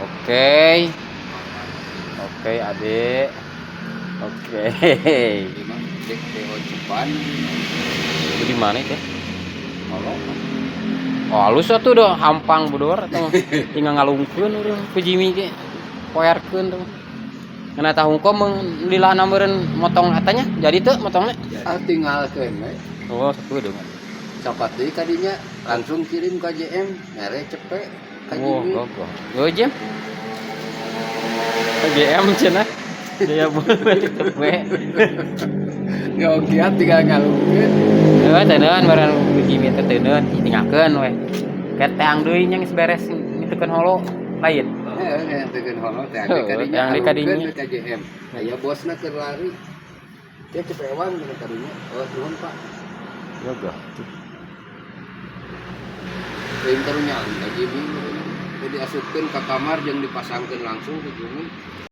Oke. Oke, Adik. Oke. Ieu mah dek DO cepan. Itu di mana itu? Holo. Oh, halus atuh dah hampang budor atau tinggal ngalungkeun urang ku Jimmy ge. Poerkeun tuh. Ngena tahu kok lilana meureun motong atanya jadi teu motongnya? Ah, tinggalkeun we. Oh, sakedeung. Copat deui kadinya, langsung kirim ke JM, mere cepe ka Oh, Jimmy. Gogoh. Yo Jim. GM cenah. Jaya boleh cepe. Ngokiat tinggal ngalungkeun. Heuh, teuneun meureun ku Jimmy teh teuneun tinggalkeun we. Kayak teang deui nya geus beres ngitukeun holo lain. Heeh, ngantekeun holo teh Heuh, kadinya teang deui kadinya. Alungkeun we ka JM. Aya bosna keur lari. Dia cepewang cenah kadinya. Oh, nuhun, Pak. Gogoh. Teuing karunyaan ka Jimmy meureun. Teu diasupkeun ka kamar jeung dipasangkeun langsung ke Jimmy.